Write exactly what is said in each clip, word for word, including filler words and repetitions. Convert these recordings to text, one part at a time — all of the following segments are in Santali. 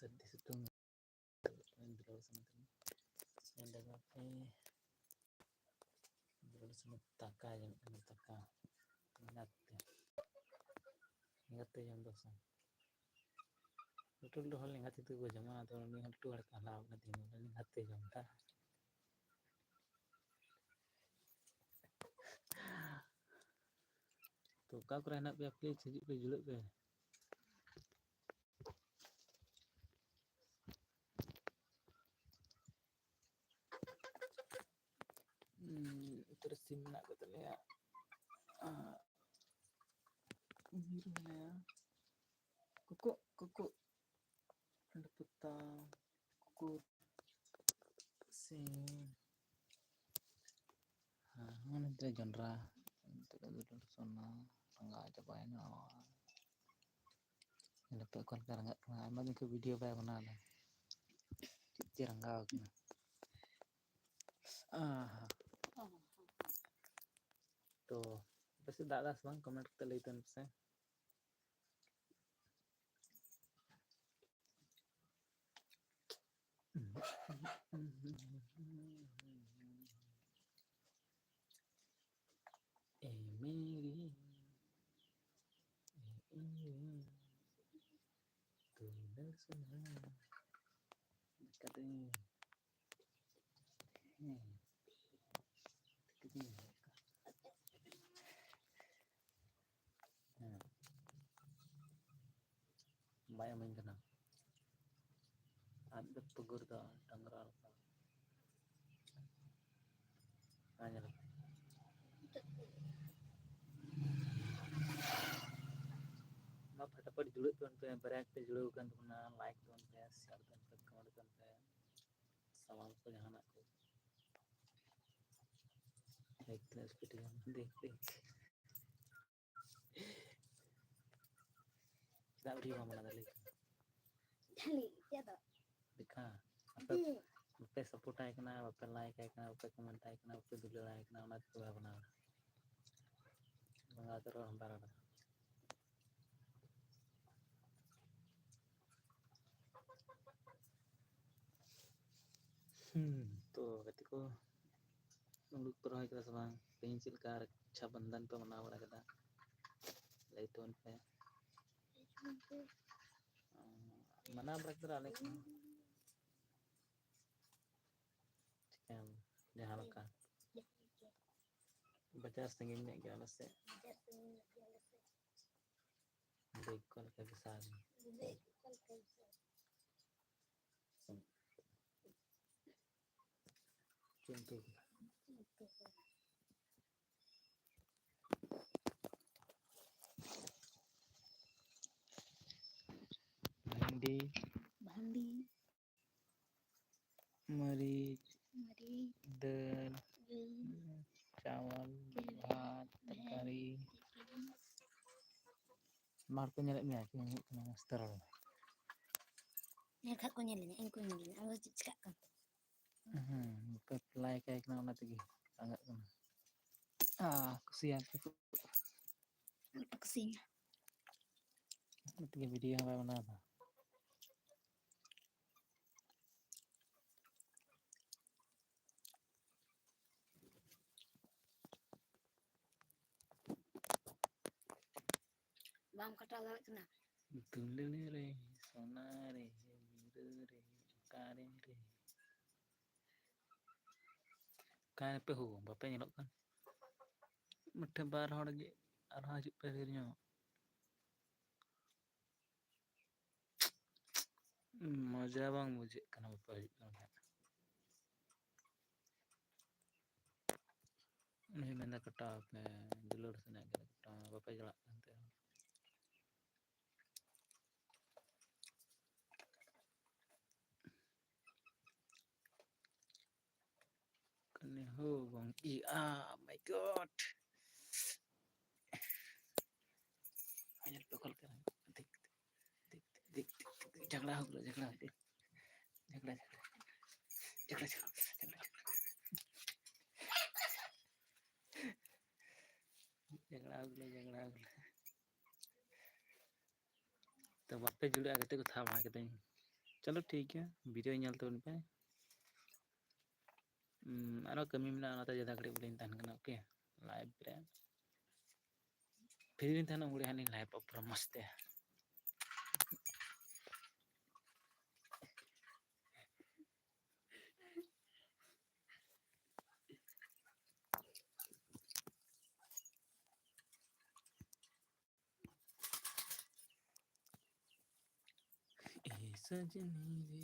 ᱥᱟᱹᱨᱫᱤ ᱥᱤᱛᱩᱝ ᱫᱩᱞᱟᱹᱲ ᱥᱟᱱᱟ ᱠᱟᱱᱟ᱾ ᱱᱚᱰᱮ ᱫᱚ ᱦᱟᱯᱮ ᱫᱩᱞᱟᱹᱲ ᱥᱟᱱᱟ ᱛᱟᱠᱟ ᱡᱚᱢ ᱠᱟᱱᱟ, ᱛᱟᱠᱟ᱾ ᱮᱸᱜᱟᱛᱮ, ᱮᱸᱜᱟᱛᱮ ᱡᱚᱢ ᱫᱚ ᱥᱮ᱾ ᱞᱟᱹᱴᱩ ᱞᱟᱹᱴᱩ ᱦᱚᱲ ᱮᱸᱜᱟᱛᱮ ᱛᱟᱠᱚ ᱠᱚ ᱡᱚᱢᱟ, ᱟᱫᱚ ᱩᱱᱤ ᱦᱚᱸ ᱞᱟᱹᱴᱩ ᱦᱚᱲ ᱠᱚ ᱦᱟᱞᱟ ᱟᱠᱟᱱᱟ, ᱛᱮᱦᱮᱧ ᱫᱚ ᱮᱸᱜᱟᱛᱮ ᱡᱚᱢ ᱫᱟ᱾ ᱛᱚ ᱚᱠᱟ ᱠᱚᱨᱮ ᱦᱮᱱᱟᱜ ᱯᱮᱭᱟ, please ᱦᱤᱡᱩᱜ ᱯᱮ, ᱡᱩᱲᱟᱹᱜ ᱯᱮ᱾ ᱩᱸ, ᱱᱚᱛᱮ ᱨᱮ ᱥᱤᱢ ᱢᱮᱱᱟᱜ ᱠᱚ ᱛᱟᱞᱮᱭᱟ᱾ ᱟᱨ ᱢᱤᱨᱩ ᱢᱮᱱᱟᱭᱟ᱾ ᱠᱩᱠᱩ, ᱠᱩᱠᱩ᱾ ᱚᱸᱰᱮ ᱯᱚᱛᱟᱢ, ᱠᱩᱠᱩᱨ, ᱥᱤᱢ᱾ ᱦᱮᱸ, ᱱᱚᱛᱮ ᱡᱚᱱᱰᱨᱟ, ᱱᱚᱛᱮ ᱫᱚ ᱥᱚᱱᱟ, ᱨᱟᱸᱜᱟᱣ ᱪᱟᱵᱟᱭᱮᱱᱟ᱾ ᱱᱤᱛᱚᱜ ᱚᱠᱟ ᱞᱮᱠᱟ ᱨᱟᱸᱜᱟᱜ ᱠᱟᱱᱟ, ᱟᱭᱢᱟ ᱫᱤᱱ ᱠᱷᱚᱱ video ᱵᱟᱭ ᱵᱮᱱᱟᱣ ᱮᱫᱟ᱾ ᱪᱮᱫ ᱪᱮ ᱨᱟᱸᱜᱟᱣ ᱠᱟᱱᱟ᱾ ᱟᱦᱟ᱾ ᱛᱚ, ᱟᱯᱮ ᱥᱮᱫ ᱫᱟᱜ ᱮᱫᱟ ᱥᱮ ᱵᱟᱝ? Comment ᱠᱟᱛᱮ ᱞᱟᱹᱭ ᱛᱟᱵᱚᱱ ᱯᱮᱥᱮ᱾ ए मेरी, ए मेरी, तू दर्द सुना, कदम। ᱦᱮᱸ᱾ ᱵᱟᱭ ᱮᱢᱟᱹᱧ ᱠᱟᱱᱟ᱾ ᱟᱫ ᱫᱚ ᱯᱩᱜᱩᱨ ᱫᱚ ᱰᱟᱝᱨᱟ ᱞᱮᱠᱟ᱾ ᱦᱮᱸ, ᱧᱮᱞ ᱢᱮ᱾ ᱢᱟ ᱯᱷᱟᱴᱟᱯᱷᱟᱴ ᱡᱩᱲᱟᱹᱜ ᱛᱟᱵᱚᱱ ᱯᱮ, ᱵᱟᱨᱭᱟ ᱠᱟᱛᱮ ᱡᱩᱲᱟᱹᱣ ᱟᱠᱟᱱ ᱛᱟᱵᱚᱱᱟ, like ᱛᱟᱵᱚᱱ ᱯᱮ, share ᱛᱟᱵᱚᱱ ᱯᱮ, comment ᱛᱟᱵᱚᱱ ᱯᱮ᱾ ᱥᱟᱢᱟᱱ ᱠᱚ ᱡᱟᱦᱟᱱᱟᱜ ᱠᱚ᱾ ᱮᱠ ᱫᱚ ᱥᱯᱤᱰ ᱜᱟᱱ ᱫᱮᱠᱷ ᱫᱮᱠᱷ᱾ ᱪᱮᱫᱟᱜ video ᱵᱟᱢ ᱵᱮᱱᱟᱣ ᱫᱟ ᱞᱟᱹᱭ ᱠᱟᱱᱟ? ᱞᱟᱹᱭ ᱪᱮᱫ ᱫᱚ? ᱫᱮᱠᱷᱟ, ᱟᱯᱮ ᱦᱩᱸ᱾ ᱵᱟᱯᱮ support ᱟᱭ ᱠᱟᱱᱟ, ᱵᱟᱯᱮ like ᱟᱭ ᱠᱟᱱᱟ, ᱵᱟᱯᱮ comment ᱟᱭ ᱠᱟᱱᱟ, ᱵᱟᱯᱮ ᱫᱩᱞᱟᱹᱲ ᱟᱭ ᱠᱟᱱᱟ, ᱚᱱᱟ ᱛᱮᱜᱮ ᱵᱟᱭ ᱵᱮᱱᱟᱣ ᱫᱟ᱾ ᱵᱚᱸᱜᱟ ᱫᱚ ᱨᱚᱲ ᱦᱚᱸ ᱵᱟᱭ ᱨᱚᱲ ᱫᱟ᱾ ᱛᱚ ᱜᱟᱛᱮ ᱠᱚ, ᱢᱩᱞᱩᱠ ᱯᱮ ᱨᱚᱦᱚᱭ ᱠᱮᱫᱟ ᱥᱮ ᱵᱟᱝ? ᱛᱮᱦᱮᱧ ᱪᱮᱫ ᱞᱮᱠᱟ ᱨᱟᱠᱷᱟ ᱵᱚᱱᱫᱷᱚᱱ ᱯᱮ ᱢᱟᱱᱟᱣ ᱵᱟᱲᱟ ᱠᱮᱫᱟ? ᱞᱟᱹᱭ ᱛᱟᱵᱚᱱ ᱯᱮ᱾ ᱢᱟᱱᱟᱣ ᱵᱟᱲᱟ ᱠᱮᱫᱟ ᱟᱞᱮ ᱠᱚ᱾ ᱪᱤᱠᱟᱹᱭᱟᱢ? ᱡᱟᱦᱟᱸ ᱞᱮᱠᱟ᱾ ᱵᱟᱡᱟᱨ ᱥᱟᱺᱜᱤᱧ ᱧᱚᱜ ᱜᱮᱭᱟ ᱟᱞᱮ ᱥᱮᱫ᱾ ᱞᱟᱹᱭ ᱠᱚ ᱞᱮᱠᱟ ᱜᱮ ᱥᱟᱦᱟ ᱜᱮᱭᱟ᱾ ᱪᱤᱱᱛᱟᱹ ᱠᱮᱫᱟ᱾ ᱵᱷᱮᱱᱰᱤ, ᱵᱷᱟᱱᱰᱤ, ᱢᱟᱹᱨᱤᱪ, ᱢᱟᱹᱨᱤᱪ, ᱫᱟᱹᱞ, ᱫᱟᱹᱞ, ᱪᱟᱣᱟᱞ, ᱫᱟᱹᱞ, ᱵᱷᱟᱛ, ᱵᱷᱟᱛ, ᱛᱚᱨᱠᱟᱨᱤ᱾ ᱛᱚᱨᱠᱟᱨᱤ᱾ ᱢᱟ ᱦᱚᱲ ᱠᱚ ᱧᱮᱞᱮᱫ ᱢᱮᱭᱟ, ᱪᱮᱫ ᱦᱩᱭᱩᱜ ᱠᱟᱱᱟ ᱢᱚᱡᱽ ᱛᱮ ᱨᱚᱲ ᱢᱮ᱾ ᱧᱮᱞ ᱠᱷᱟᱡ ᱠᱚ ᱧᱮᱞ ᱞᱤᱧᱟ, ᱤᱧ ᱠᱚ ᱧᱮᱞ ᱞᱤᱧᱟ, ᱟᱫᱚ ᱪᱮᱫ ᱪᱤᱠᱟᱹᱜ ᱠᱟᱱ? ᱦᱩᱸ, ᱵᱟᱯᱮ ᱞᱟᱭᱤᱠ ᱟᱭ ᱠᱟᱱᱟ, ᱚᱱᱟ ᱛᱮᱜᱮ ᱞᱟᱸᱜᱟᱜ ᱠᱟᱱᱟ᱾ ᱟ, ᱠᱩᱥᱤᱭᱟᱜ ᱠᱟᱱᱟ᱾ ᱠᱩᱥᱤᱭᱟᱜ᱾ ᱚᱱᱟ ᱛᱮᱜᱮ ᱵᱷᱤᱰᱤᱭᱳ ᱦᱚᱸ ᱵᱟᱭ ᱵᱮᱱᱟᱣ ᱮᱫᱟ᱾ ᱵᱟᱢ ᱠᱟᱴᱟᱣ ᱫᱟᱲᱮᱭᱟᱜ ᱠᱟᱱᱟ᱾ ᱫᱩᱞᱟᱹᱲ ᱨᱮ, ᱥᱚᱱᱟ ᱨᱮ, ᱜᱤᱨᱟᱹ ᱨᱮ, ᱚᱠᱟᱨᱮ ᱨᱮ? ᱚᱠᱟᱭ ᱱᱟᱯᱮ ᱦᱳ, ᱵᱟᱯᱮ ᱧᱮᱞᱚᱜ ᱠᱟᱱ? ᱢᱤᱫᱴᱷᱮᱱ ᱵᱟᱨ ᱦᱚᱲ ᱜᱮ, ᱟᱨᱦᱚᱸ ᱦᱤᱡᱩᱜ ᱯᱮ ᱰᱷᱮᱨ ᱧᱚᱜ᱾ ᱢᱚᱡᱟ ᱵᱟᱝ ᱵᱩᱡᱷᱟᱹᱜ ᱠᱟᱱᱟ, ᱵᱟᱯᱮ ᱦᱤᱡᱩᱜ ᱠᱟᱱ ᱠᱷᱟᱱ᱾ ᱩᱱᱤ ᱢᱮᱱᱫᱟ ᱠᱟᱴᱟᱣ ᱯᱮ, ᱫᱩᱞᱟᱹᱲ ᱥᱟᱱᱟᱭᱮᱫ ᱠᱟᱱᱟ ᱠᱟᱴᱟᱣ, ᱵᱟᱯᱮ ᱪᱟᱞᱟᱜ ᱠᱟᱱ ᱛᱮ᱾ ᱠᱟᱱᱮ ᱦᱳ ᱵᱟᱝ ᱤ, ah, my God. ᱧᱮᱞ ᱯᱮ ᱚᱠᱟ ᱞᱮᱠᱟ᱾ ᱫᱮᱠ, ᱫᱮᱠ, ᱫᱮᱠ, ᱫᱮᱠ, ᱫᱮᱠ, ᱡᱷᱟᱜᱽᱲᱟ ᱦᱩᱭᱩᱜ ᱠᱟᱱᱟ, ᱡᱷᱟᱜᱽᱲᱟ ᱦᱩᱭᱩᱜ ᱠᱟᱱᱟ᱾ ᱡᱷᱟᱜᱽᱲᱟ, ᱡᱷᱟᱜᱽᱲᱟ, ᱡᱷᱟᱜᱽᱲᱟ, ᱡᱷᱟᱜᱽᱲᱟ, ᱡᱷᱟᱜᱽᱲᱟ᱾ ᱡᱷᱟᱜᱽᱲᱟ ᱦᱩᱭᱩᱜ ᱠᱟᱱᱟ, ᱡᱷᱟᱜᱽᱲᱟ ᱦᱩᱭᱩᱜ ᱠᱟᱱᱟ᱾ ᱛᱚ ᱵᱟᱯᱮ ᱡᱩᱲᱟᱹᱜᱼᱟ ᱜᱟᱛᱮ ᱠᱚ, ᱛᱷᱟ ᱵᱟᱲᱟ ᱠᱟᱹᱫᱟᱹᱧ᱾ ᱪᱚᱞᱚ ᱴᱷᱤᱠ ᱜᱮᱭᱟ, ᱵᱷᱤᱰᱤᱭᱳ ᱧᱮᱞ ᱛᱟᱵᱚᱱ ᱯᱮ᱾ ᱩᱸ, ᱟᱨᱚ ᱠᱟᱹᱢᱤ ᱢᱮᱱᱟᱜᱼᱟ, ᱚᱱᱟᱛᱮ ᱡᱟᱫᱟ ᱜᱷᱟᱹᱲᱤᱡ ᱵᱟᱹᱞᱤᱧ ᱛᱟᱦᱮᱱ ᱠᱟᱱᱟ᱾ ᱳᱠᱮ, ᱞᱟᱭᱤᱵᱷ ᱨᱮ ᱯᱷᱤᱨᱤ ᱞᱤᱧ ᱛᱟᱦᱮᱱᱟ, ᱩᱱ ᱜᱷᱟᱹᱲᱤᱡ ᱦᱟᱸᱜ ᱞᱤᱧ ᱞᱟᱭᱤᱵᱷ ᱯᱩᱨᱟᱹ ᱢᱚᱡᱽ ᱛᱮ᱾ ए सजनी रे,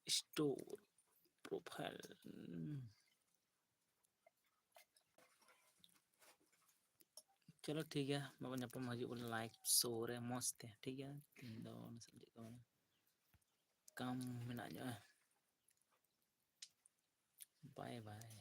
store profile। ᱪᱚᱞᱚ ᱴᱷᱤᱠ ᱜᱮᱭᱟ, ᱵᱟᱵᱚᱱ ᱧᱟᱯᱟᱢ, ᱦᱤᱡᱩᱜ ᱵᱚᱱ ᱞᱟᱭᱤᱵᱷ ᱥᱳ ᱨᱮ ᱢᱚᱡᱽ ᱛᱮ, ᱴᱷᱤᱠ ᱜᱮᱭᱟ? ᱛᱮᱦᱮᱧ ᱫᱚ ᱱᱟᱥᱮ ᱪᱮᱫ ᱠᱚ ᱢᱮᱱᱟ, ᱠᱟᱢ ᱢᱮᱱᱟᱜ ᱧᱚᱜᱼᱟ᱾ ᱵᱟᱭ ᱵᱟᱭ᱾